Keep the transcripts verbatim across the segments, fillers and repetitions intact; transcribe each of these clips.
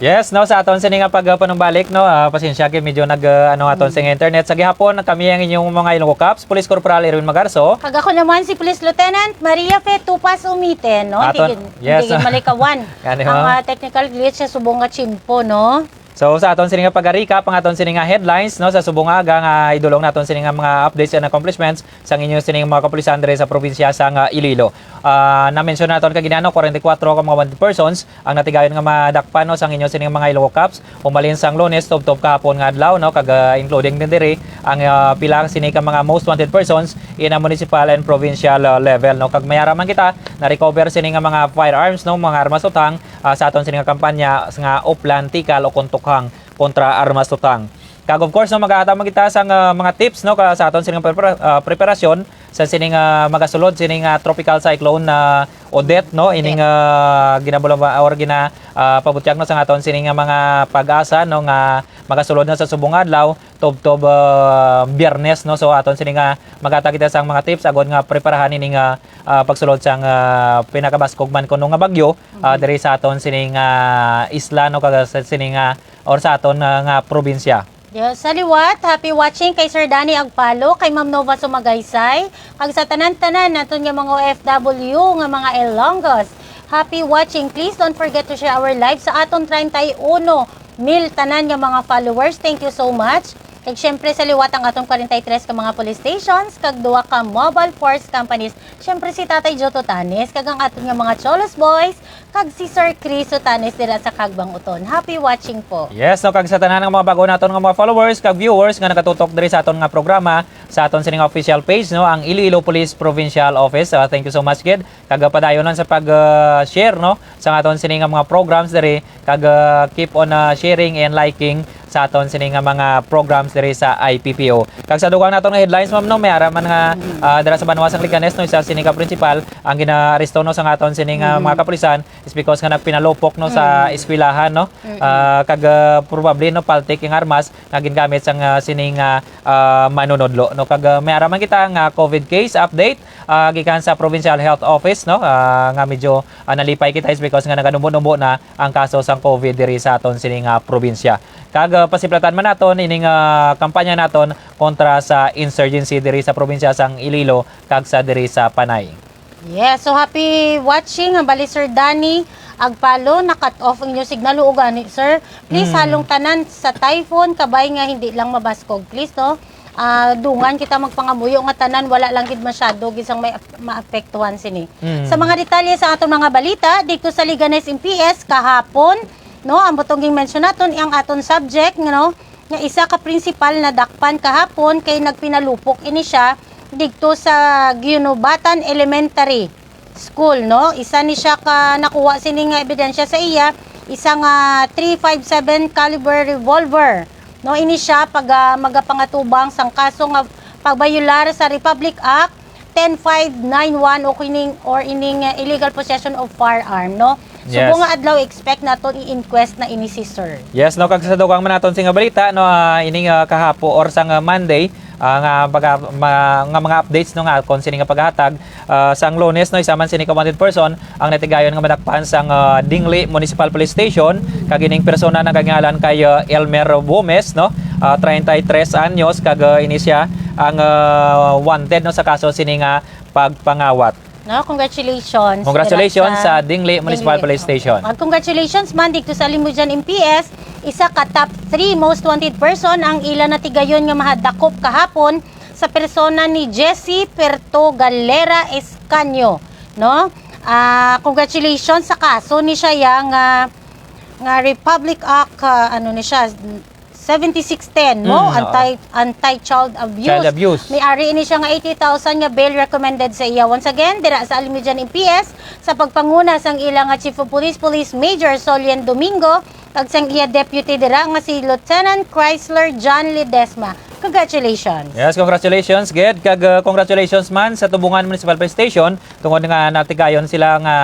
Yes, no, sa aton sini nga pagpanumbalik, no, ah, pasensya kay medyo nag, ah, ano, aton Mm. sing internet. Sa gihapon, kami ang inyong mga Ilonggo Cops, Police Corporal Erwin Magarso. Kag ako naman si Police Lieutenant Maria Fe Tupas Umite, no? Aton, Hindi gid, yes. hindi gid malikawan Gani, ang, ma'am. ah, technical glitch sa subong nga tiyempo, no? So, sa aton sini nga pag-recap, ang aton sini nga headlines, no, sa subong nga aga nga idulong naton sini nga mga updates and accomplishments sang inyo sining mga kapulisan diri sa probinsya sang Iloilo. Ah, na-mention naton kagina, no, forty-four ka mga wanted persons ang natigayon nga madakpan, no, sang inyo sining mga Ilonggo Cops, humalin sang Lunes tubtob kahapon nga adlaw, no, kag, ah, including din diri ang, ah, pila sini ka mga most wanted persons in a municipal and provincial, ah, level, no. Kag may ara man kita na-recover sini nga mga firearms, no, mga armas utang, ah, sa aton sini nga kampanya nga Uplan Tikal o Kuntukhang kontra Armas Utang. Kag of course, no, magahataman kita sang, ah, mga tips, no, ka, sa aton sining prepara-, ah, preparasyon sa sining, ah, magasulod sining, ah, tropical cyclone na Odette, no, ining, Odette. ah, ginabulaba or gina, ah, pabutyag, no, sa aton sining, ah, mga pag-asa, no, nga magasulod na sa subong nga adlaw, tubtob, ah, Biyernes, no. So aton sining, ah, maghatag kita sang mga tips agod nga preparahan ining, ah, ah, pagsulod sang, ah, pinakabaskog man kuno nga bagyo, ah, Mhm. diri sa aton sining, ah, isla, no, kag sa sining, ah, or sa aton, ah, nga probinsya. Yes, sa liwat, happy watching kay Sir Danny Agpalo, kay Ma'am Nova Sumagaysay, kag sa tanan-tanan naton nga mga O F W nga mga Ilonggos. Happy watching. Please don't forget to share our live sa aton treinta y uno mil tanan nga mga followers. Thank you so much. Kag syempre sa liwat ang aton forty-three ka mga police stations kag duha ka mobile force companies. Syempre si Tatay Joe Totanes kag ang aton nga mga Cholos Boys kag si Sir Chris Totanes dira sa Kagbang Uton. Happy watching po. Yes, no, kag sa tanan nga mga bag-o naton nga mga followers kag viewers nga nagatutok diri sa aton nga programa sa aton sining official page, no, ang Iloilo Police Provincial Office. Ah, thank you so much gid. Kag, ah, padayon lang sa pag, ah, share, no, sa aton sini nga mga programs diri, kag, ah, keep on, ah, sharing and liking sa aton sini nga mga programs diri sa I P P O. Kag sa dugang naton nga headlines, ma'am, no, may ara man nga, Mm. ah, dira sa banwa sang Leganes, no, isa sini ka principal ang ginaaresto, no, sa aton sini nga Mm. mga kapulisan is because nga nagpinalupok, no, sa Mm. eskwelahan, no. Mm. Ah, kag, ah, probably, no, paltik ang armas nga gingamit sang, ah, sini nga, ah, manunodlo, no. Kag, ah, may ara man kita nga COVID case update, ah, gikan sa Provincial Health Office, no, ah, nga medyo, ah, nalipay kita is because nga naganubo-nubo na ang kaso sang COVID diri sa aton sini nga probinsya. Kag, ah, pasiplatan man naton ining, ah, kampanya naton kontra sa insurgency diri sa probinsya sang Iloilo kag sa diri sa Panay. Yes, so happy watching. Ang bali, Sir Danny Agpalo, na-cut off ang inyong signal. Oo gani, sir. Please, Mm. halong tanan sa typhoon, kabay nga hindi lang mabaskog. Please, no? Ah, dungan kita magpangamuyo nga tanan, wala lang gid masyado gid sang may ap-, maapektuhan sini. Mm. Sa mga detalye sa atong mga balita, dito sa Leganes M P S kahapon, no, ang butong ging mention naton, ang aton subject, no, nga isa ka principal nadakpan kahapon kay nagpinalupok ini siya didto sa Guinobatan Elementary School, no? Isa ni siya ka nakuha sini nga ebidensya sa iya, isa nga three five seven caliber revolver, no? Ini siya pag, ah, magapangatubang sang kaso nga pagbayular sa Republic Act ten five nine one o kining, or ining, uh, illegal possession of firearm, no? Subong Yes. nga adlaw, expect naton i-inquest na ini si sir. Yes, no, kag sa dugang man naton sini nga balita, no, ah, ining, ah, kahapo or sang, ah, Monday, ah, nga baga-, ma-, nga mga updates, no, nga kon sini nga paghatag, ah, sang Lunes, no, isa man sini ka wanted person ang natigayon nga madakpan sang, ah, Dingli Municipal Police Station, kag ining persona nagangalan kay, ah, Elmer Gomez, no, ah, treinta y tres anyos, kag, ah, ini siya ang, ah, wanted, no, sa kaso sini nga pagpangawat. No, congratulations. Congratulations Dira sa sa Dingli Municipal Dingli. Police Station. Ah, congratulations man dito sa Alimujan M P S, isa ka top three most wanted person ang ila natigayon nga mahadakop kahapon sa persona ni Jesse Perto Galera Escanio, no? Ah, congratulations sa kaso ni siya ya nga, nga Republic Act, ah, ano ni siya, seventy-six ten, no? Mm, oo. Anti, anti-child abuse. Child abuse. May ari ini siya nga eighty thousand nga bail recommended sa iya. Once again, dira sa Alimijan M P S, sa pagpanguna sang ila nga Chief of Police, Police Major Solian Domingo, kag sang iya deputy dira nga si Lieutenant Chrysler John Ledesma. Congratulations. Yes, congratulations, Ged. Kag, uh, congratulations man sa Tubungan Municipal Police Station tungod nga natigayon sila nga,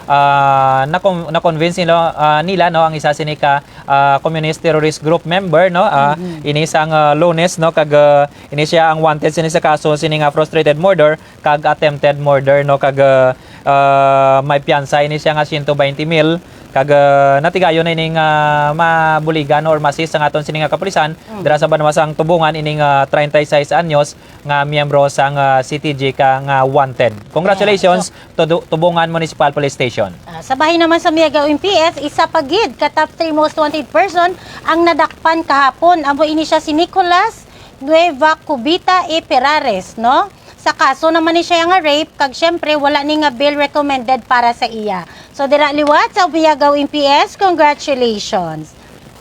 ah, nakon-, na-convince nila, ah, nila, no, ang isa sini ka, ah, communist terrorist group member, no, ah, Mm-hmm. ini sang, ah, Lunes, no, kag, ah, ini siya ang wanted sini sa kaso sini nga frustrated murder kag attempted murder, no, kag, ah, ah, may piyansa ini siya nga siyento baynte mil, Kag, ah, natigayon na ining, ah, mabuligan or ma-assist sang aton sini nga kapulisan Mm. dira sa banwa sang Tubungan ining, ah, treinta y seis anyos nga miyembro sang, ah, C T G ka nga wanted. Congratulations Ayan. So, to Du-, Tubungan Municipal Police Station. Ah, sa bahin naman sa Miagao M P S, isa pa gid ka top three most wanted person ang nadakpan kahapon. Amo ini siya si Nicolas Nueva Cubita E. Perares, no? Sa kaso naman ni siya nga rape, kag siyempre, wala ni nga bail recommended para sa iya. So, dira liwat sa Miagao M P S, congratulations.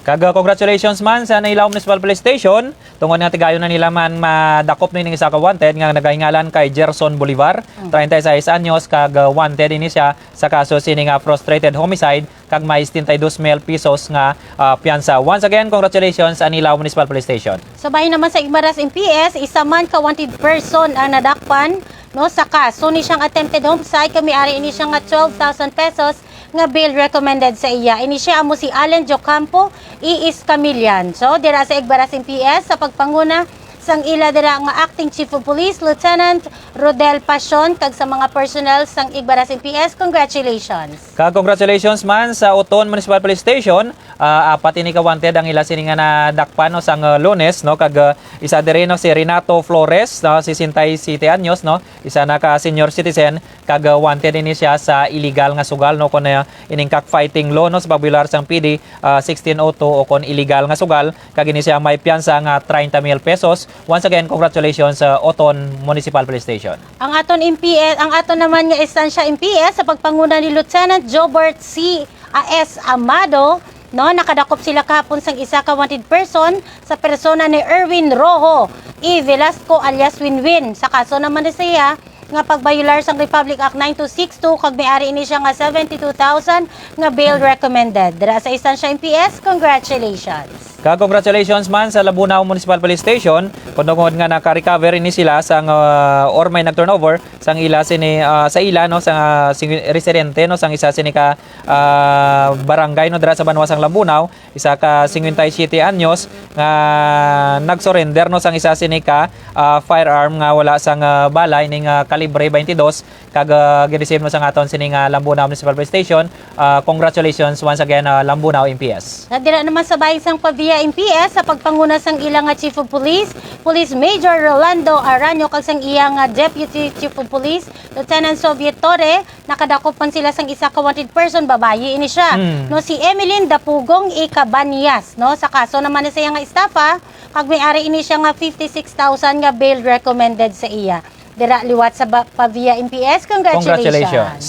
Kag, uh, congratulations man sa Nailao Municipal Police Station, tungod nga tigayon na nila man madakop ni ning isa ka wanted nga nagahingalan kay Gerson Bolivar, Mm. treinta y seis anyos, kag, uh, wanted ini siya sa kaso sini nga frustrated homicide kag may setenta y dos mil pesos nga, ah, piyansa. Once again, congratulations, Anilao Municipal Police Station. Sa bahin naman sa Igmaras M P S, isa man ka wanted person ang nadakpan, no, sa kaso ni siyang attempted homicide, kag may ari ini siya nga twelve thousand pesos nga bail recommended sa iya. Ini siya amo si Allen Jocampo E. Escamillan. So, dira sa Igbaras M P S, sa pagpanguna sang ila dira nga Acting Chief of Police, Lieutenant Rodel Pasion, kag sa mga personnel sang Igbaras M P S, congratulations. Kag congratulations man sa Oton Municipal Police Station. Ah, apat ini ka wanted ang ila sini nga nadakpan, no, sang, uh, Lunes, no, kag, uh, isa diri, no, si Renato Flores, no, sesenta y siete anyos, no, isa na ka senior citizen, kag, uh, wanted ini siya sa illegal nga sugal, no, kon, uh, ining cockfighting law, no, sa pagbiyolar sang P D, uh, sixteen oh two o kon illegal nga sugal, kag ini siya may piyansa nga treinta mil pesos. Once again, congratulations sa Oton Municipal Police Station. Ang aton M P S, ang aton naman nga Estancia M P S sa pagpanguna ni Lieutenant Jobert C A S Amado, no, nakadakop sila kahapon sang isa ka wanted person sa persona ni Erwin Rojo E. Velasco alias Winwin. Sa kaso naman ni siya nga pagbayular sang Republic Act nine two six two, kag may ari ini siya nga seventy-two thousand nga bail recommended. Dira sa Estancia M P S, congratulations. Kag congratulations man sa Labunao Municipal Police Station, kung tungod nga naka-recover ini sila sang, uh, or may nag-turnover sang ila sini, uh, sa ila, no, sa sing-, residente, no, sang isa sini ka, uh, barangay, no, dira sa banwa sang Labunao, isa ka singkwenta y siyete anyos nga nag-surrender, no, sang isa sini ka, uh, firearm nga wala sang, uh, bala, ining, uh, kalibre twenty-two, kag, ah, gin-receive mo sa aton sini nga Lambunao Municipal Police Station. Ah, congratulations once again, ah, Lambunao M P S. Nadira naman sa bahin sang Pavia M P S sa pagpanguna sang ila nga Chief of Police, Police Major Rolando Aranio, kag sang iya nga Deputy Chief of Police, Lieutenant Soviet Torre, nakadakop man sila sang isa ka wanted person, babayi ini siya. Mm. No, si Emeline Dapugong Icabanias, no, sa kaso naman ni siya nga estafa, kag may ari ini siya nga fifty-six thousand nga bail recommended sa iya. Dira liwat sa ba-, Pavia M P S. Congratulations. Congratulations.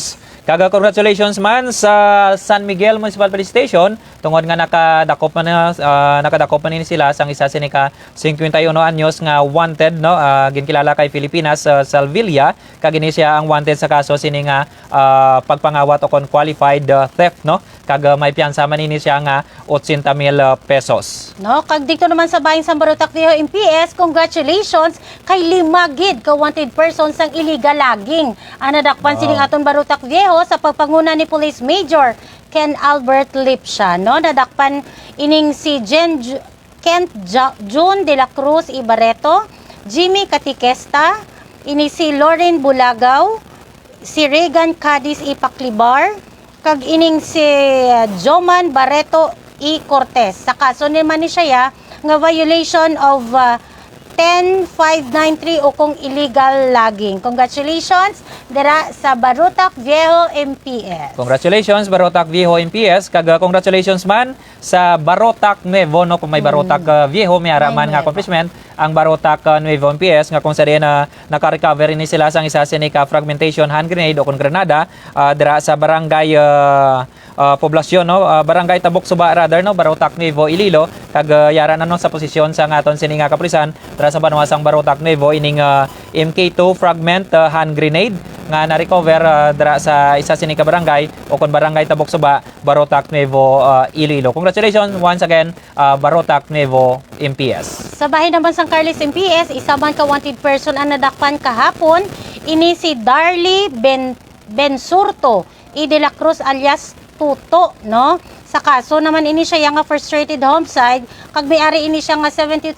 Kaga, congratulations man sa San Miguel Municipal Police Station, tungod nga nakadakop man na, ah, nakadakop man ini sila sang isa sini ka cincuenta y uno anyos nga wanted, no, ah, ginkilala kay Filipinas, ah, Salvilla, kag ini siya ang wanted sa kaso sini nga, ah, pagpangawat o kon qualified, ah, theft, no? Kag, ah, may piyansa man ini siya nga otsenta mil, ah, pesos. No, kag dito naman sa bahin sang Barotac Viejo M P S, congratulations kay lima gid ka wanted person sang illegal logging ang nadakpan Wow. sining aton Barotac Viejo sa pagpanguna ni Police Major Ken Albert Lipsia, no? Nadakpan ining si Jen Ju-, Kent Ja-, June de la Cruz Ibareto, Jimmy Catequesta, ini si Loren Bulagaw, si Regan Cadiz Ipaklibar, kag ining si, uh, Joman Barreto E. Cortez. Sa kaso ni man ni siya nga violation of, uh, ten five nine three o kung illegal logging. Congratulations dira sa Barotac Viejo M P S. Congratulations, Barotac Viejo M P S, kag, uh, congratulations man sa Barotac Nuevo, no? Kung may Barotac, Mm. uh, Viejo, may ara May man nga Nuevo. accomplishment ang Barotac, uh, Nuevo M P S, nga kung sa diin, uh, naka-recover ini sila sang isa sini ka fragmentation hand grenade o kon granada, ah, dira sa barangay, ah, ah, Poblacion, no? Ah, Barangay Tabok Suba, rather, no? Barotac Nuevo, Iloilo. Kag, ah, yara na, no, sa posisyon sa aton sini nga kapulisan dira sa banwa sang Barotac Nuevo ining, ah, M K two fragment, ah, hand grenade nga na-recover, ah, dira sa isa sini ka barangay o kon Barangay Tabok Suba, Barotac Nuevo, ah, Iloilo. Congratulations once again, ah, Barotac Nuevo M P S. Sa bahin naman sang Carles M P S, isa man ka wanted person ang nadakpan kahapon. Ini si Darly Ben-, Bensurto E. de la Cruz alias Tuto, no? Sa kaso naman ini siya nga frustrated homicide, kag may ari ini siya nga seventy,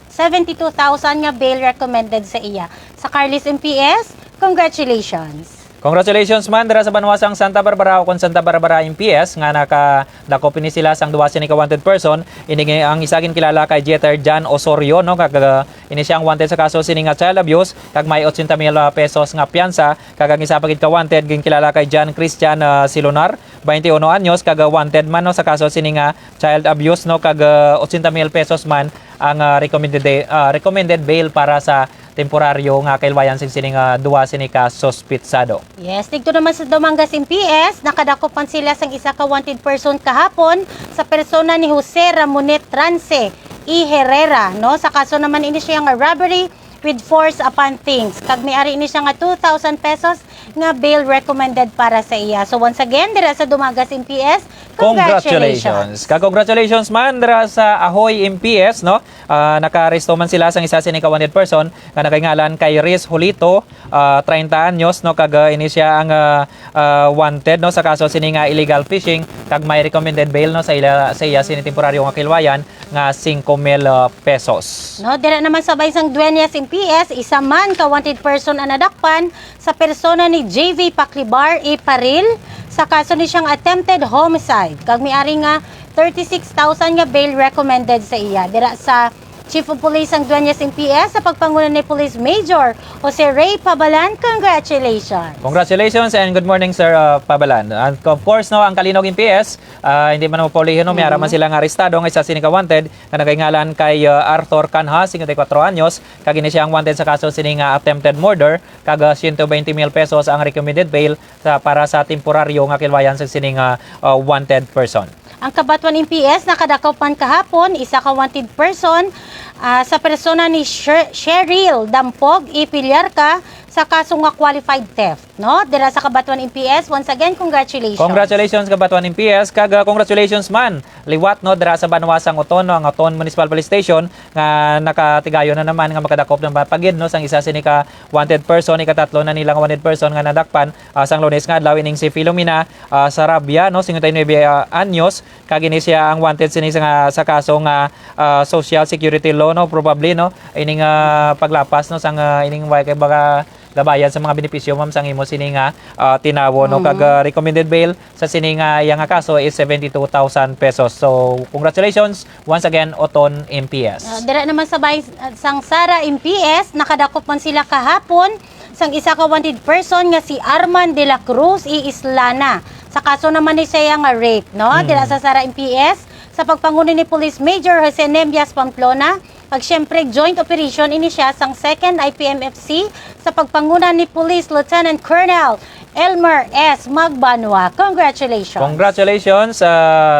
seventy-two thousand nga bail recommended sa iya. Sa Carles M P S, congratulations. Congratulations man dira sa banwa sang Santa Barbara, o kon Santa Barbara M P S, nga nakadakop ini sila sang duha sini ka wanted person. Ini nga ang isa ginkilala kay Jeter John Osorio, no, kag, ah, ini siya ang wanted sa kaso sini nga child abuse, kag may ochenta mil, ah, pesos nga piyansa, kag ang isa pa gid ka wanted ginkilala kay John Christian, ah, Silonar, twenty-uno anyos, kag, ah, wanted man, no, sa kaso sini nga child abuse, no, kag, ah, ochenta mil pesos man ang, ah, recommended, ah, recommended bail para sa temporaryo nga kahilwayan sing sining, ah, duha sini ka suspitsado. Yes, didto naman sa Dumangas M P S, nakadakop man sila sang isa ka wanted person kahapon sa persona ni Jose Ramonet Trance y Herrera, no? Sa kaso naman ini siya nga robbery with force upon things. Kag may ari ini siya nga two thousand pesos nga bail recommended para sa iya. So once again, dira sa Dumangas M P S, congratulations. Congratulations. Kag congratulations man dira sa Ahoy M P S, no? Ah, nakaaresto man sila sang isa sini ka wanted person nga nagaingalan kay Riz Julito, ah, treinta anyos, no, kag, ah, ini siya ang, ah, ah, wanted, no, sa kaso sini nga illegal fishing, kag may recommended bail, no, sa ila, sa iya sini temporaryo nga kahilwayan nga singko mil, ah, pesos. No, dira naman sa bahin sang Dueñas M P S, isa man ka wanted person ang nadakpan sa persona ni J V Paclibar y Paril sa kaso ni siyang attempted homicide, kag may ari nga thirty-six thousand nga bail recommended sa iya. Dira sa Chief of Police ang Dueñas M P S sa pagpanguna ni Police Major Jose Ray Pabalan. Congratulations. Congratulations and good morning, Sir, uh, Pabalan. And of course, no, ang Calinog M P S, uh, hindi man mapaulihon, no, may ara man sila nga arestado nga isa sini ka wanted nga nagaingalan kay, uh, Arthur Canha, cincuenta y cuatro anyos, kag ini siya ang wanted sa kaso sini nga attempted murder, kag, uh, ciento veinte mil pesos ang recommended bail sa, para sa temporaryo nga kahilwayan sa sini nga, uh, wanted person. Ang Cabatuan M P S nakadakop man kahapon isa ka wanted person, ah, sa persona ni Sher-, Cheryl Dampog y Pillarca sa kaso nga qualified theft, no? Dira sa Cabatuan M P S, once again, congratulations. Congratulations, Cabatuan M P S, kag, ah, congratulations man liwat, no, dira sa banwa sang Oton, no, ang Oton Municipal Police Station nga nakatigayon na naman nga makadakop na pa gid, no, sang isa sini ka wanted person, ikatatlo na nila nga wanted person nga nadakpan, ah, sang Lunes nga adlaw, ining si Filomena, ah, Sarabia, no, cincuenta y nueve anyos, kag ini siya ang wanted sini sa, sa kaso nga, ah, social security law, no, probably, no, ining, ah, paglapas, no, sang, ah, ining way kay baga gabayan sa mga benepisyo, ma'am, sang imo sini nga, ah, tinawo, no, kag, ah, recommended bail sa sini nga iya nga kaso is seventy-two thousand pesos. So, congratulations once again, Oton M P S. Ah, dira naman sa bay-, sang Sara M P S, nakadakop man sila kahapon sang isa ka wanted person nga si Arman de la Cruz y Islana. Sa kaso naman ni siya nga rape, no? Mm. Dira sa Sara M P S, sa pagpanguna ni Police Major Jose Nembias Pamplona, kag siyempre, joint operation ini siya sang Second I P M F C sa pagpanguna ni Police Lieutenant Colonel Elmer S. Magbanua. Congratulations. Congratulations sa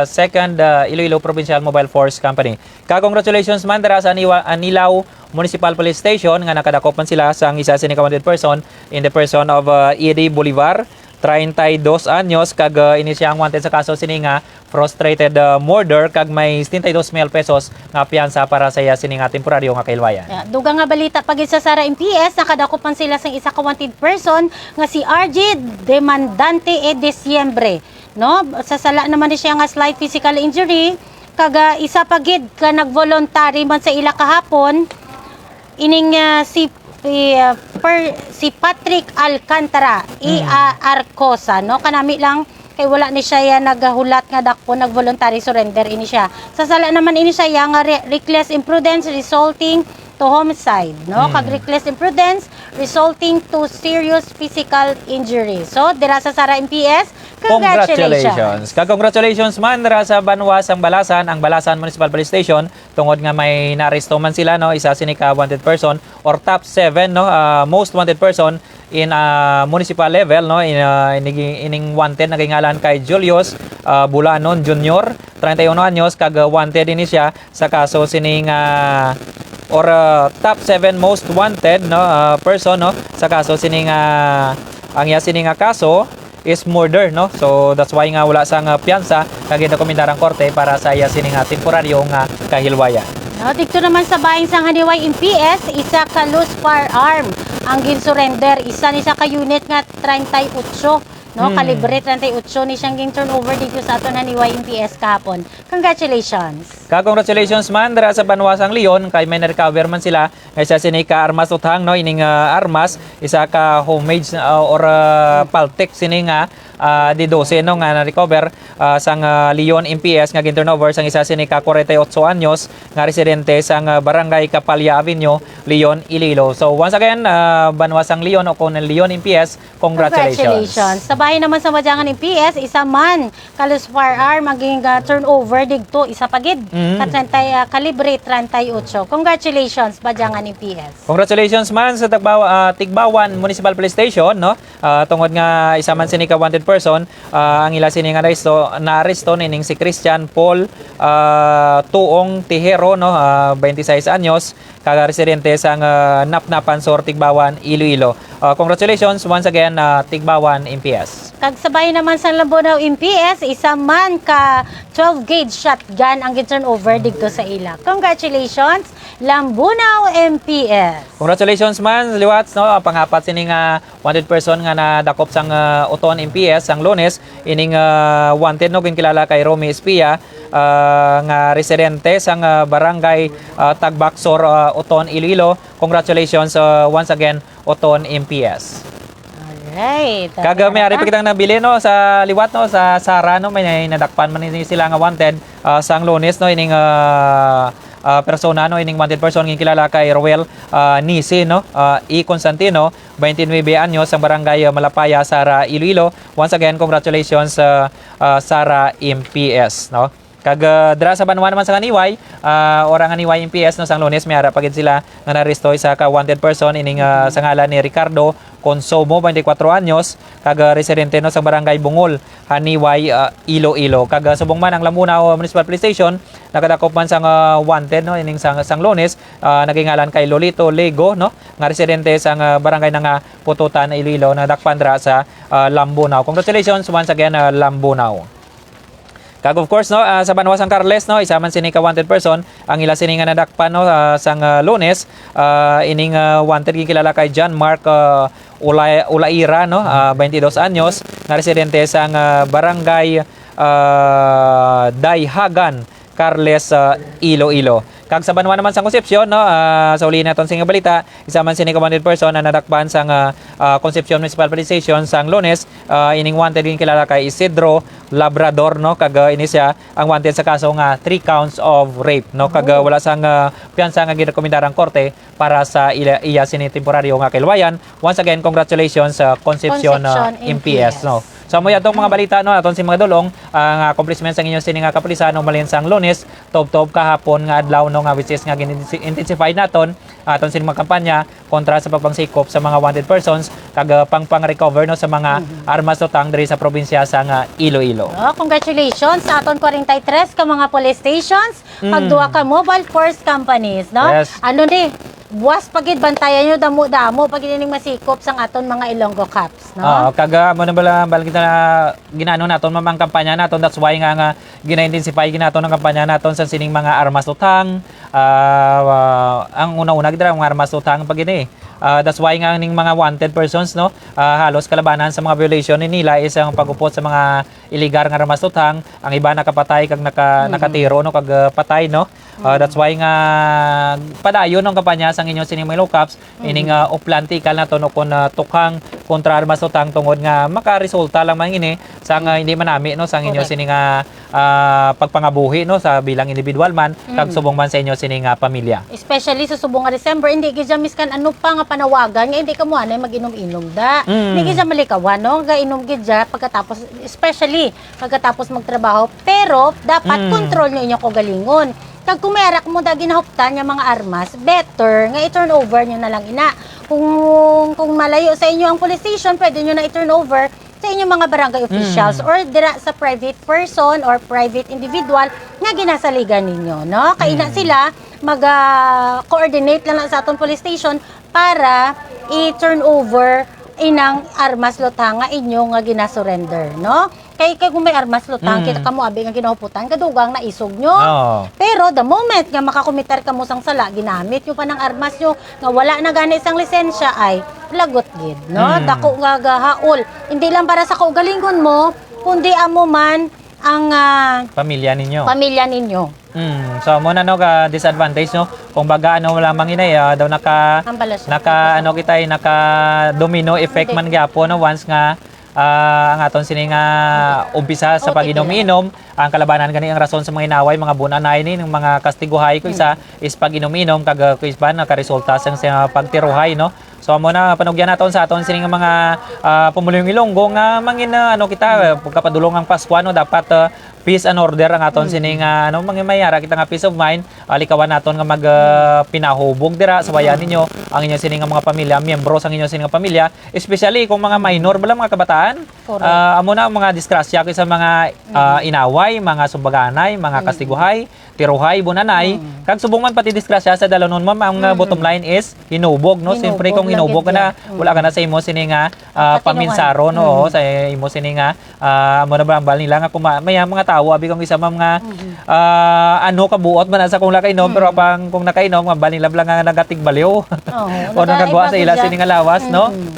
Second, uh, Iloilo Provincial Mobile Force Company. Ka-congratulations man dira sa Aniwa-, Anilao Municipal Police Station nga nakadakop man sila sang isa sini ka wanted person in the person of, uh, Eddie Bolivar, treinta y dos anyos, kag, uh, ini siya ang wanted sa kaso sini nga frustrated, uh, murder, kag may setenta y dos mil pesos nga piyansa para sa iya sini nga temporaryo nga kahilwayan. Yeah, dugang nga balita pa gid sa Sara M P S, nakadakop man sila sang isa ka wanted person nga si R J Demandante e Diciembre, no? Sa sala naman ni siya nga slight physical injury, kag, ah, isa pa gid ka nag-voluntary man sa ila kahapon, ining, ah, si, si, ah, per-, si Patrick Alcantara, i, Mm. ah, Arcosa, no? Kanami lang kay wala ni siya ya nagahulat nga dakpon, nag-voluntary surrender ini siya. Sa sala naman ini siya ya nga re-, reckless imprudence resulting to homicide, no? Mm. Kag reckless imprudence resulting to serious physical injury. So, dira sa Sara M P S, congratulations. Congratulations. Kag congratulations man dira sa banwa sang Balasan, ang Balasan Municipal Police Station, tungod nga may naaresto man sila, no, isa sini ka wanted person or top seven, no, ah, most wanted person in, ah, municipal level, no, in, ah, inigi-, ining wanted nagaingalan kay Julius, ah, Bulanon Junior, treinta y uno anyos, kag, ah, wanted ini siya sa kaso sini nga, or, ah, top seven most wanted, no, ah, person, no, sa kaso sini nga, ang iya sini nga kaso is murder, no? So, that's why nga wala sang, ah, piyansa nga ginrekomendar ang korte para sa iya sini nga temporaryo nga kahilwayan. No, didto naman sa bahin sang Haniway M P S, isa ka loose firearm ang ginsurrender, isa ni sa ka unit nga treinta y ocho, no? Hmm. Kalibre treinta y ocho ni siyang ging-turnover dito sa aton Haniway M P S kahapon. Congratulations! Ka-congratulations man dira sa banwa sang Leon, kay may na-recover man sila nga isa sini ka armas uthang, no? Ining, ah, armas, isa ka homemade, ah, or, ah, paltik sini nga, ah, D dose, no, nga na-recover, ah, sang, ah, Leon M P S nga gin-turnover sang isa sini ka forty-eight anyos nga residente sang, ah, Barangay Capalla Avenue, Leon, Iloilo. So, once again, ah, banwa sang Leon o kon Leon M P S, congratulations. Congratulations. Sa bahin naman sa Bajangan M P S, isa man ka loose firearm ang ging-, ah, turnover digto, isa pa gid. Mm. Ka treinta, ah, kalibre treinta y ocho. Congratulations, Bajangan M P S. Congratulations man sa Tagbaw-, ah, Tigbawan Municipal Police Station, no? Ah, tungod nga isa man sini ka wanted person, ah, ang ila sini nga aresto, naaresto nining si Christian Paul, ah, Tuong Tijero, no? Ah, twenty-six anyos, kaga residente sang, ah, Napnapan Sur, Tigbawan, Iloilo. Ah, congratulations once again, ah, Tigbawan M P S. Kag sa bahin naman sa Lambunao M P S, isa man ka twelve gauge shotgun ang gin-turnover dito sa ila. Congratulations, Lambunao M P S. Congratulations man, liwat, no? Ang pangapat sini nga wanted person nga nadakop sang, ah, Oton M P S sang Lunes, ining, ah, wanted, no, ginkilala kay Romy Espia, ah, nga residente sang, ah, barangay, ah, Tagbaksor, ah, Oton, Iloilo. Congratulations, ah, once again, Oton M P S. Alright. Kag, ah, may ari pa kitang nabili, no, sa liwat, no, sa Sara, no, may nadakpan man ni sila nga wanted, ah, sang Lunes, no, ining, ah, ah, persona, no, ining wanted person ginkilala kay Roel, ah, Nisi, no, ah, E Constantino, twenty-nuebe anyos, sang barangay, ah, Malapaya, Sara, Iloilo. Once again, congratulations, ah, ah, Sara M P S, no? Kag, ah, dira sa banwa naman sa Haniway, ah, or ang Haniway M P S, no, sang Lunes, may ara pa gid sila nga naaresto, isa ka wanted person, ining, ah, sa ngalan ni Ricardo Consumo, twenty-four anyos, kag, ah, residente, no, sa barangay Bungol, Haniway, ah, Iloilo. Kag, ah, subong man ang Lambunao Municipal Police Station, nakadakop man sang, ah, wanted, no, ining sang, sang Lunes, ah, nagingalan kay Lolito Lego, no, nga residente sang, ah, barangay Nanga, Pututan, Iloilo, nadakpan dira sa, ah, Lambunao. Congratulations once again, ah, Lambunao. Kag of course, no, ah, sa banwa sang Carles, no, isa man sini ka wanted person, ang ila sini nga nadakpan, no, ah, sang, ah, Lunes, ah, ining, ah, wanted ginkilala kay John Mark, ah, Ulay-, Ulaira, no, ah, twenty-dos anyos, nga residente sang, ah, barangay, ah, Dayhagan, Carles, ah, Iloilo. Kag sa banwa naman sa Concepcion, no, ah, sa uli naton sini nga balita, isa man sini ka wanted person na nadakpan sang, ah, ah, Concepcion Municipal Police Station sang Lunes, ah, ining wanted ginkilala kay Isidro Labrador, no, kag, ah, ini sia ang wanted sa kaso nga three counts of rape, no, kag, ah, wala sang, ah, piyansa nga ginrekomendar ang korte para sa ila, iya sini temporaryo nga kaluwayan. Once again, congratulations sa Concepcion, ah, Concepcion M P S, M P S, no. So, amo atong mga balita, no, aton si mga dulong, ang accomplishments sang inyo sini nga kapulisan, umalin sang Lunes, tubtob kahapon nga adlaw, no, nga which is nga gin-, intensify naton, aton sini mga kampanya kontra sa pagpangsikop sa mga wanted persons kag, ah, pangpang-recover, no, sa mga Mhm. armas lutang diri sa probinsya sang, ah, Iloilo. Oh, congratulations sa aton forty-three ka mga police stations, kag Mm. duha ka mobile force companies, no? Yes. Ano ni, buwas pa gid, bantayan nyo, damo-damo pa gid ning masikop sang aton mga Ilonggo Cops, no? Oo, kag, ah, amo na bala, bala kita na ginaano naton, ma'am, ang kampanya naton. That's why nga, nga gina-intensify gid naton ang kampanya naton sa sining mga armas lutang. Ah, ah, ang una-una gid ra, mga armas lutang pa gid eh. Ah, that's why nga ning mga wanted persons, no, ah, halos kalabanan sa mga violation ni nila is ang pag-upot sa mga illegal nga armas lutang. Ang iba nakapatay kag naka-, Mhm. nakatiro, no, kag, ah, patay, no. Ah, Mhm. that's why nga padayon ang kampanya sang inyo sining mga Ilonggo Cops, ining, Mhm. ah, uplan tikal naton o kon, ah, tukhang kontra armas lutang, tungod nga makaresulta lang man ini sang, ah, hindi manami, no, sang inyo Correct. sini nga, ah, pagpangabuhi, no, sa bilang individual man, kag Mm. subong man sa inyo sini nga pamilya. Especially sa subong nga December, hindi gid siya miskan ano pa nga panawagan nga hindi kamo anay mag-inom-inom da. Mm. Hindi gid siya malikawan, no, nga inom gid siya pagkatapos, especially pagkatapos magtrabaho. Pero dapat Mm. control nyo inyong kaugalingon. Kag kung may ara kamo da ginahuptan nga mga armas, better nga i-turn over nyo na lang ina. Kung, kung malayo sa inyo ang police station, pwede nyo na i-turn over sa inyong mga barangay officials Mm. or dira sa private person or private individual nga ginasaligan ninyo, no? Kay ina Mm. sila mag, ah, coordinate lang na sa aton police station para i-turn over inang armas lutang nga inyo nga ginasurrender, no? Kay, kay kung may armas lutang, Mm. kita kamo abi nga ginahuputan, kadugang naisog nyo. Oo. Pero the moment nga makakomitar kamo sang sala, ginamit nyo pa ng armas nyo nga wala na gani sang lisensya, ay lagot gid, no? Mm. Dako nga gahaol. Hindi lang para sa kaugalingon mo, kundi amo man ang, ah, Pamilya ninyo. pamilya ninyo. Mm. So, amo na, no, ka disadvantage, no? Kung baga, ano lamang inay, ah, daw naka, Ang balas. naka, ano kita, eh, naka domino effect Hindi. man gyapon, no? Once nga, ah, ang aton sini nga umpisa sa Okay, pag-inom-inom, ang kalabanan gani ang rason sa mga inaway, mga bunanay ni, ng mga kastiguhay, kung isa is pag-inom-inom, kag, ah, kung isa nakaresulta sa, sa pagtiruhay, no? So, amo na, panugyan naton sa aton sini nga mga, ah, pumuluyong Ilonggo nga mangin, ah, ano kita, ah, pagkapadulong ang Pasko, ano, dapat, ah, peace and order ang aton Mm. sini nga, ano, mangin mayara kita nga peace of mind, ah, likawan naton nga mag, ah, pinahubog dira, sawayan Mm. ninyo ang inyo sini nga mga pamilya, miyembro sa inyo sini nga pamilya, especially kung mga minor bala, mga kabataan. Correct. Ah, amo na ang mga disgrasya kay sa mga, ah, Mm. inaway, mga sumbaganay, mga Mm. kastiguhay, tiruhay, bunanay, Mm. kag subong man pati disgrasya sa dalanon, ma'am, ang, ah, Mm. bottom line is hinubog, no? Hinubog Siyempre, kung lang hinubog ka gid na, yan. Mm. wala ka na sa imo sini nga, ah, Katinuan. paminsaro, no? Mm. Sa imo sini nga, ah, amo na ba ang bal nila nga kuma-, may mga tawo, abi kung isa, ma'am, nga, Mm. ah, ano, kabuot man sa kung nakainom, pero Mm. apang kung nakainom, ang bal nila bala nga nagatigbaliw. Oo, O nagagawa sa ila gid sini nga lawas, no? Mm.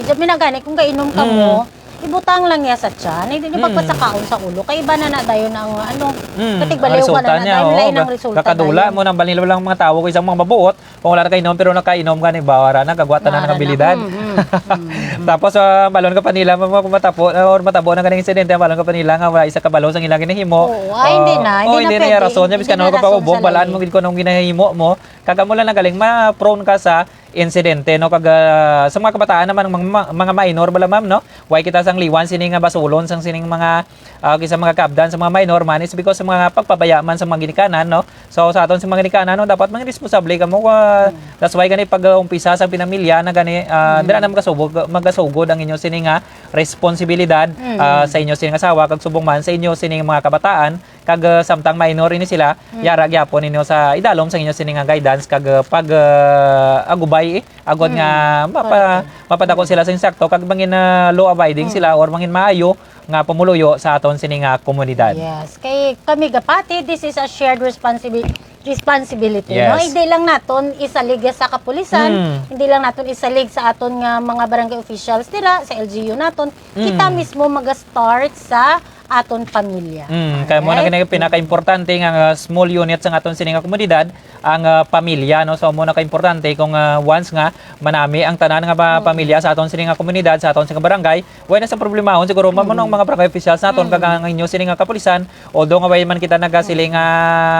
Nag-, may nagani, kung kainom ka Mm. mo, ibutang lang niya sa tiyan. Hindi niya Mm. pagpasakaon sa ulo. Kay iba na na dayon ang, ano, Mm, katigbaliw ang resulta na na niya, dayon, oo. lain ang Ka-, resulta kakadula dayon. mo nang balilo lang mga tawo, kung isang mga mabuot, kung wala na kainom, pero nakainom gani, bawara na, kagwa tanan Wala ng na. abilidad. Mm, mm, mm, mm. Tapos, ah, balon ka pa nila, mga kung matapo, or matabo na ganing insidente, balon ka pa nila nga wala isa kabalo sa ilang ginahimo. Oo, ay, hindi na, Oh, hindi hindi na na yung pwede. rason niya, Hindi biskan na ano ka pa rason ubog, sa balaan lain. mo gid kung anong ginahimo mo. Kag amo lang nagaling, ma-prone ka sa insidente, no? Kag, ah, sa mga kabataan naman, mga, mga minor bala, ma'am, no? Way kita sang liwan sini nga basulon sang sining mga, ah, kisa mga kaabdan sa mga minor man is because sa mga pagpabaya man sa mga ginikanan, no? So, sa aton sa mga ginikanan, no, dapat mga responsable kamo, ah, Mm. that's why gani pag, ah, umpisa sa pinamilya na gani, ah, Mm. dira na magasugod, magasugod ang inyo sini nga responsibilidad, Mm. ah, sa inyo sini nga asawa kag subong man sa inyo sini nga mga kabataan, kag, ah, samtang minor ini sila, Mm. yara gyapon ninyo sa idalom sa inyo sini nga guidance kag, ah, pag, ah, agubay, eh, agod Mm. nga mapa-, Correct. mapadako sila sa insakto kag mangin, ah, law abiding Mm. sila or mangin maayo nga pumuluyo sa aton sini nga komunidad. Yes. Kay kami gapati, this is a shared responsibi-, responsibility, no? Yes. Hindi lang naton isalig sa kapulisan, Mm. hindi lang naton isalig sa aton nga mga barangay officials dira, sa L G U naton. Kita Mm. mismo maga-start sa aton pamilya. Mm, kaya mo na Alright? gani pinaka-importante nga, nga small unit sa aton sini nga komunidad, ang, ah, pamilya, no? So, mo na ka-importante kung, ah, once nga manami ang tanan nga pa-, Mm. pamilya sa aton sini nga komunidad, sa aton sini nga barangay, wala na sa problemahon siguro, ma'am, Mm. ang mga barangay officials naton, Mm. kag ang inyo sini nga kapulisan, although nga way man kita nagasiling Mm. nga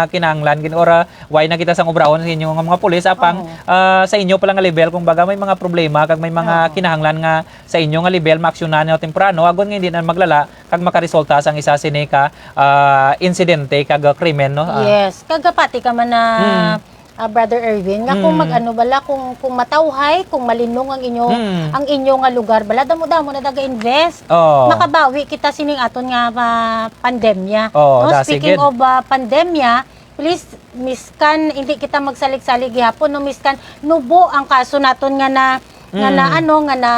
kinahanglan gid, or, ah, way na kita sang obrahon sa inyo nga mga pulis, apang, Oo. ah, sa inyo pala nga level, kung baga may mga problema, kag may mga Oo. kinahanglan nga sa inyo nga level, maaksyonan nyo temprano, agod nga hindi na maglala, kag makaresulta sang isa sini ka, ah, insidente kag, ah, krimen, no? Ah. Yes, kag pati ka man na, Mm. ah, Brother Erwin, nga kung Mm. mag-ano bala, kung, kung matawhay, kung malinong ang inyo, Mm. ang inyo nga lugar bala, damo-damo na naga-invest. Oo. Makabawi kita sining aton nga, ah, pandemya. Oo, No? dasi Speaking gid. of, ah, pandemya, please, miskan hindi kita magsalig-salig gihapon, no, miskan nubo ang kaso naton nga na, nga na, Mm. ano, nga na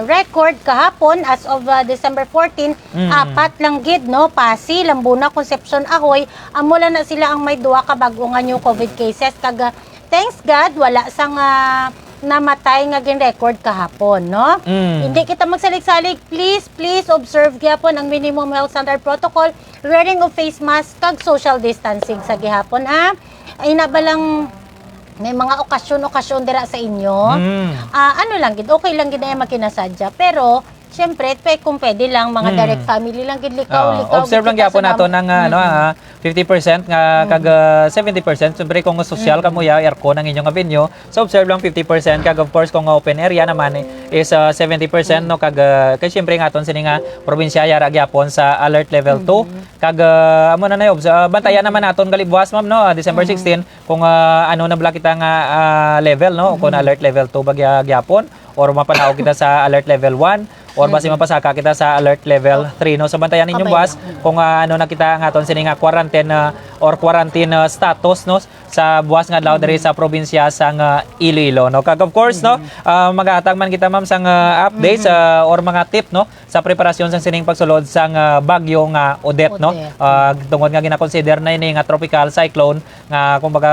record kahapon as of, uh, December fourteen, Mm. apat lang gid, no, Pasi, Lambuna, Concepcion, Ajuy, amo lang na sila ang may duha ka bag-o nga new COVID cases, kag, uh, thanks God, wala sang, uh, namatay nga gin-record kahapon, no? Mm. Hindi kita magsalig-salig, please, please observe gyapon ang minimum health standard protocol, wearing of face mask, kag social distancing sa gihapon, ha? Ay na ba lang may mga okasyon-okasyon dira sa inyo? Mm. Ah, ano lang gid, okay lang gid na yung makinasadya. Pero, syempre, pe, kung pwede lang, mga Mm. direct family lang gid, likaw, Ah, likaw, observe gid lang kita gyapon sa nato damo. nang, ah, ano, Mm. ah, fifty percent nga Mm. kag, ah, seventy percent. Siyempre, kung social Mm. kamo, ya, aircon ang inyong venue. So, observe lang fifty percent. Kag, of course, kung open area naman, eh, is, ah, seventy percent, Mm. no? Kag, ah, kay siyempre nga aton sini nga probinsya, yara gyapon sa alert level two. Mm. Kag, ah, amo na na yun. So, ah, bantayan Mm. naman naton gali buwas, ma'am, no? Ah, December Mm. sixteen, kung, ah, ano na bala kita nga, ah, level, no? Kung Mm. alert level two ba gya-, gyapon, or mapanaog kita sa alert level one, or basi Mm. mapasaka kita sa alert level Oh. three, no? So, bantayan ninyo Kabay buwas lang. kung, ah, ano na kita nga aton sini nga quarantine, ah, or quarantine, ah, status, no, sa buwas nga adlaw diri sa probinsya sang, ah, Iloilo, no. Kag of course, no, ah, magahatag man kita, ma'am, sang, ah, updates, ah, or mga tip, no, sa preparasyon sang sining pagsulod sang, ah, bagyo nga Odette, no. Odette. Ah, tungod nga ginakonsider na ini nga tropical cyclone nga kumbaga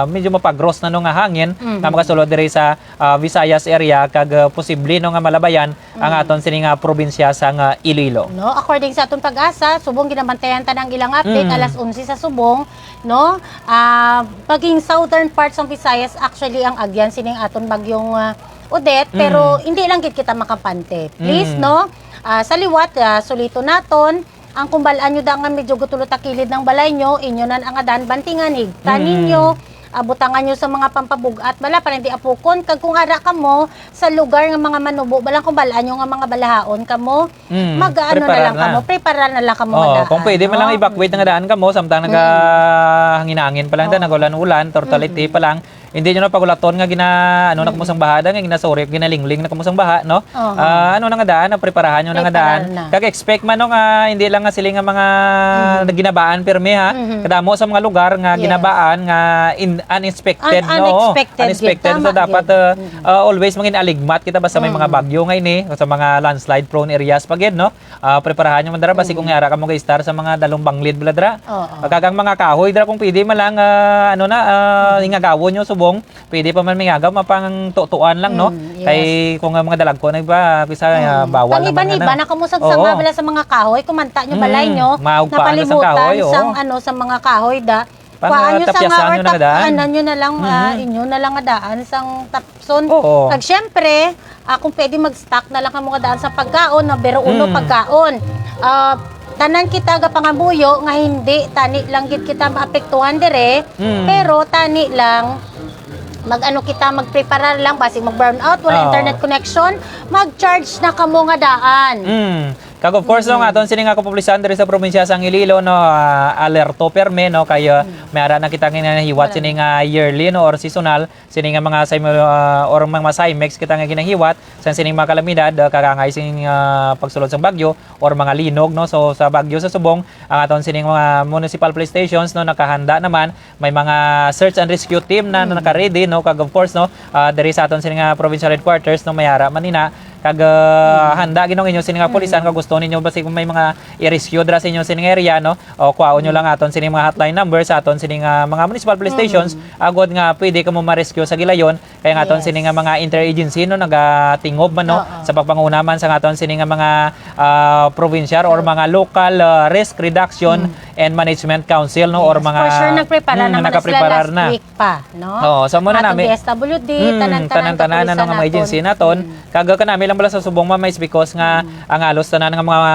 medyo mapagros na, no, nga hangin nga makasulod diri sa, ah, Visayas area kag, ah, posible, no, nga malabayan ang aton sini nga probinsya sang, ah, Iloilo. No, according sa aton PAGASA, subong ginabantayan ta nang ilang update, alas onse sa subong, no? Ah, paging southern parts ng Visayas, actually, ang agyan sining aton bagyong, ah, Odette, pero hindi lang gid kita makapante. Please, no? Ah, sa liwat, ah, sulito naton, ang kumbalaan nyo da nga medyo gutulo ta kilid ng balay nyo, inyo na ang adan, bantingan, higtan ninyo, ah, butangan nyo sa mga pampabug-at bala para hindi apukon. Kag kung ara kamo sa lugar nga mga manubo, balang kumbalaan nyo nga mga balahaon kamo, Mm, mag-ano na preparar lang na. kamo, preparar na lang kamo nga Oo, daan, kung pwede man lang no? evacuate nga daan kamo, samtang Mm. naghangin-hangin pa lang, Oo. nag-ulan-ulan, tortality Mm. pa lang, hindi nyo na pagulaton nga gina-, ano na kamo Mm. sang baha, da, nga ginasuri, ginalingling na kamo sang baha, no? Oo. Ah, ano na nga daan, ah, preparahan nyo na nga Preparar daan. na. Kag expect man, no, nga hindi lang nga sila nga mga Mm. ginabaan pirmi, ha? Mhm. Kadamo sa mga lugar nga Yes. ginabaan nga in-, unexpected, Un-, no? unexpected Unexpected. gid. So, Tama dapat, gid. uh, Mm. uh, always mangin aligmat kita basta may mga Mm. bagyo nga ini, sa mga landslide prone areas pa gid, no? Ah, preparahan nyo man dira, basi kung Mm. yara ka mo ga-star sa mga dalong banglid bala dira. Oo. Kag ang mga kahoy dira, kung pwede man lang, ah, ano na, ah, Mm. ingagawon nyo subong, pwede pa man mingagaw, mapangtutuan lang, no? Mm, yes. Kay kung ang mga dalagko na iba, kisa, ah, Mm. bawal naman Pangiban-iban na. na kamo sa Oo. sanga bala sa mga kahoy, kumanta nyo balay Mm, nyo, maugpaan na sang napalibutan kahoy, oo. sang, ano, sa mga kahoy da. Pang, Kuhaan ah, nyo sa nga tapyasan or nyo na nga daan. tap-, anan nyo na lang, ah, Mm. inyo na lang nga daan sang tapson. Oo. Kag syempre, ah, kung pwede mag-stock na lang kamo nga daan sa pagkaon, no? Pero uno, Mm. pagkaon. Ah, tanan kita gapangamuyo nga hindi tani lang gid kita maapektuhan dire, Mm. pero tani lang mag-ano kita, magpreparar lang, basi mag-brownout, wala Oo. internet connection, mag-charge na kamo nga daan. Mm. Kag of course, no, nga Mm. aton sini nga kapulisan diri sa probinsya sang Iloilo, no, ah, alerto perme, no, kay, ah, Mm. may ara na kita nga nahiwat Wala. sini nga yearly, no, or seasonal, sini nga mga simul-, ah, or mga Simex kita nga ginahiwat sa sining mga kalamidad, ah, kag angay sing, ah, pagsulod sang bagyo or mga linog, no. So, sa bagyo sa subong, ang aton sining mga municipal police stations, no, nakahanda naman. May mga search and rescue team na, na Mm. naka-ready, no? Kag of course, no, ah, diri sa aton sini nga provincial headquarters, no, may ara man ina. Kag, ah, Mm. handa gid ang inyo sini nga pulisan, Mm. kag gusto ninyo basi kung may mga i-rescue dira sa inyo sini nga area, no? O, kuhaon nyo Mm. lang aton sini mga hotline number sa aton sini nga mga municipal police Mm. stations, agod nga pwede kamo ma-rescue sa gilayon. Kaya nga aton Yes. sini nga mga interagency, no, nagatingob man, no, Oo. sa pagpanguna man sa aton sini nga mga, ah, provincial or mga local, ah, risk reduction Mm. and management council, no, or Yes, mga, for sure, nagprepara mm, naman na sila nakapreparar last na. week pa, no? Oo, so muna Atong nami. D S W D, Mm, tanan-tanan tanan-tanan na kapulisan nga mga naton. agency naton. Mm. Kag kanami lang bala sa subong, ma'am, is because nga Mm. ang halos tanan nga mga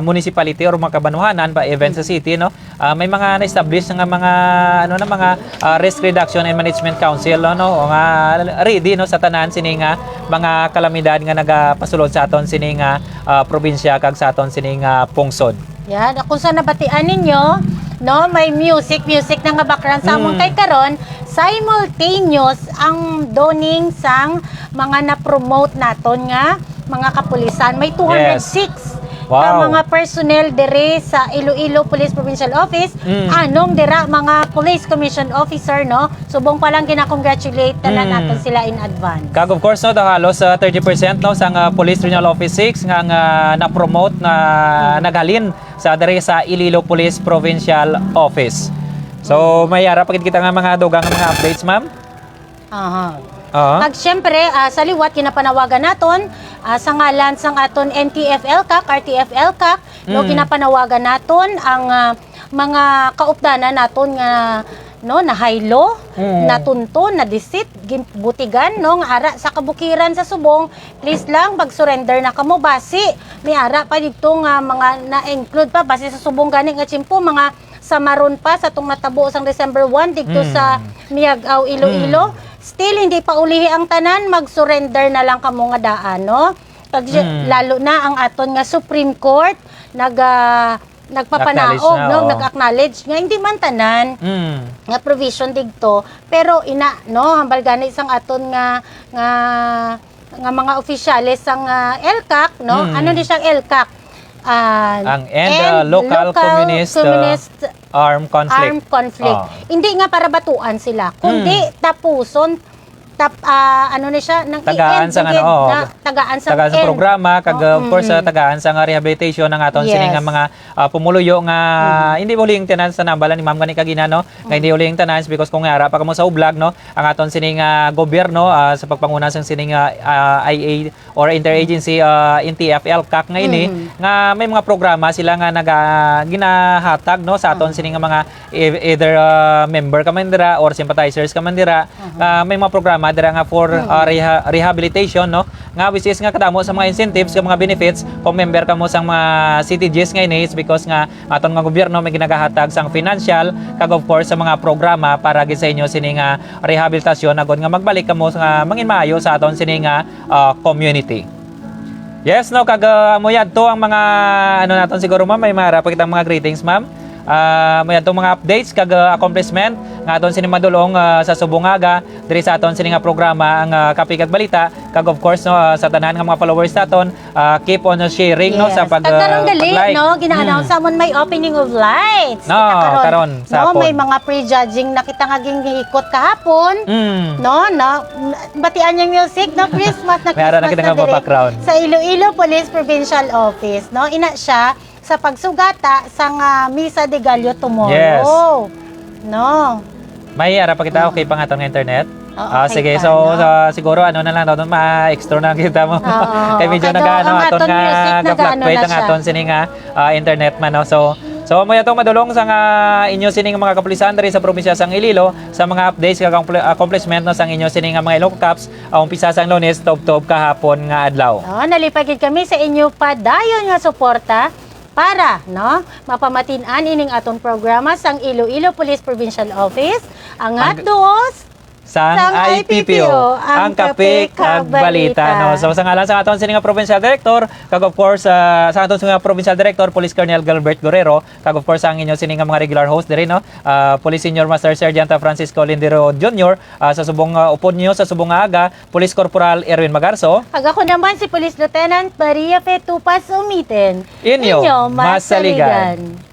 municipality or mga kabanuhanan pa, even sa Mm. city, no, ah, may mga na-establish nga mga, ano na, mga, ah, risk reduction and management council, no, no, o nga ready, no, sa tanan sini nga mga kalamidad nga nagapasulod sa aton sini nga, ah, probinsya kag sa aton sini nga pungsod. Yan, kung sa nabatian ninyo, no, may music, music na nga background sa amon Mm. kay karon, simultaneous ang donning sang mga na-promote naton nga mga kapulisan. May Yes. two hundred six ka Wow. mga personnel diri sa Iloilo Police Provincial Office, Mm. anong dira mga police commission officer, no? Subong pa lang gina-congratulate na Mm. naton sila in advance. Kag of course, no, daw halos, ah, thirty percent, no, sa nga Police Regional Office six nga, nga na-promote na Mm. naghalin sa diri sa Iloilo Police Provincial Office. So, may ara pa gid kita nga mga dugang nga mga updates, ma'am? Aha. Oo. Kag siyempre, ah, sa liwat, ginapanawagan naton, ah, sa ngalan sang aton N T F L CAC, R T F L CAC, no, Mm. ginapanawagan naton ang, ah, mga kaupdanan naton nga, no, nahaylo, Mm. natunto, nadisit, ginbutigan, no, nga ara sa kabukiran sa subong, please lang, mag-surrender na kamo. Basi, may ara pa dito nga mga na-include pa, basi sa subong gani nga tiyempo, mga samaron pa sa tong natabo sang December one didto Mm. sa Miag-ao, Iloilo. Mm. Still, hindi pa ulihi ang tanan, mag-surrender na lang kamo nga daan, no? Kag Mm. lalo na ang aton nga Supreme Court nag, ah, nagpapanaog, Acknowledge na, no? oo. Nag-acknowledge nga hindi man tanan Mm. nga provision digto, pero ina, no, hambal gani sang aton nga, nga, nga mga opisyales sang, ah, ELCAC, no? Mm. Ano ni siyang ELCAC? Ah, Ang End, ah, Local Communist, ah, Communist Armed conflict. Armed conflict. Ah. Hindi nga para batuan sila, kundi tapuson, tap, ah, ano ni siya, nang Tagaan i-end sang gid ano, oh, na, tagaan sang tagaan sa end. Programa, kag Oh, of course, mm. ah, tagaan sang, ah, rehabilitation ang aton sini nga Yes. mga, ah, pumuluyo nga hindi buling tanan sa nambal ni Ma'am gani kagina, no, nga hindi buling tanan is because kung ara pa kamo sa Ublag, no, ang aton sini nga gobyerno, ah, sa pagpanguna sang sini nga, ah, I A or interagency, ah, N T F, ELCAC nga ini, Mhm. nga may mga programa sila nga naga, ginahatag, no, sa aton sini nga mga e- either, ah, member ka man dira or sympathizers ka man dira, ah, may mga programa dira nga for, ah, reha- rehabilitation, no, nga which is nga kadamo sa mga incentives, sa mga benefits kung member ka mo sang mga C T Gs nga ini is because nga aton nga gobyerno may ginagahatag sang financial kag of course sa mga programa para gid sa inyo sini nga rehabilitasyon agod nga magbalik kamo nga mangin maayo sa aton sini nga, ah, community. Yes, no, kag, ah, amo yadto ang mga, ano naton siguro, ma'am, may mara pa kitang mga greetings, ma'am. Ah, amo yadto mga updates kag, ah, accomplishment nga aton sini madulong, ah, sa subong nga aga diri sa aton sini nga programa ang, ah, Kape kag Balita, kag of course, no, ah, sa tanan nga mga followers naton, ah, keep on sharing, no, sa Yes. pag, Kag karon ah, dali, pag-live. no, gina-announce Mm. sa amon may opening of lights. No, Kita karon, sa no, hapon. May mga prejudging na kita nga ginhikot kahapon. Mm. No, no, batian yung music, no, Christmas na May ara na Christmas kita na nga diri. background. Sa Iloilo Police Provincial Office, no, ina siya sa pagsugata sa nga Misa de Gallo tomorrow. Yes. No. May ara pa kita, okay pa nga aton nga internet? Oo, Ah, okay sige, pa, so no? sa, siguro ano na lang, no, ma-extra na lang kita mo. Oo, Kay medyo kay nag-ano, ang aton aton nga music, nag-ano ga-fluctuate na ang siya. Aton sini nga, ah, internet man, no. So, so mo atong madulong sa nga inyo sining mga kapulisan diri sa probinsya sang Iloilo sa mga updates kag accomple- accomplishment, no, sang inyo sini nga mga Ilonggo Cops, ah, umpisa sang Lunes tubtob kahapon nga adlaw. No, nalipay gid kami sa inyo padayon nga suporta para, no, mapamatin-an ining aton programa sang Iloilo Police Provincial Office, ang Ang- At Duos Sang sang I P P O, ang kape kag balita, no. So sa ngalan sa aton sini nga provincial director, kag of course, ah, sa aton sini nga provincial director, Police Colonel Gilbert Guerrero, kag of course ang inyo sini nga mga regular host diri, no. Ah, Police Senior Master Sergeant Francisco Lindero Junior, ah, sa subong, ah, upod niyo sa subong nga aga, Police Corporal Erwin Magarso. Kag ako naman si Police Lieutenant Maria Fe Tupas Umiten. Inyo, Inyo, masaligan. masaligan.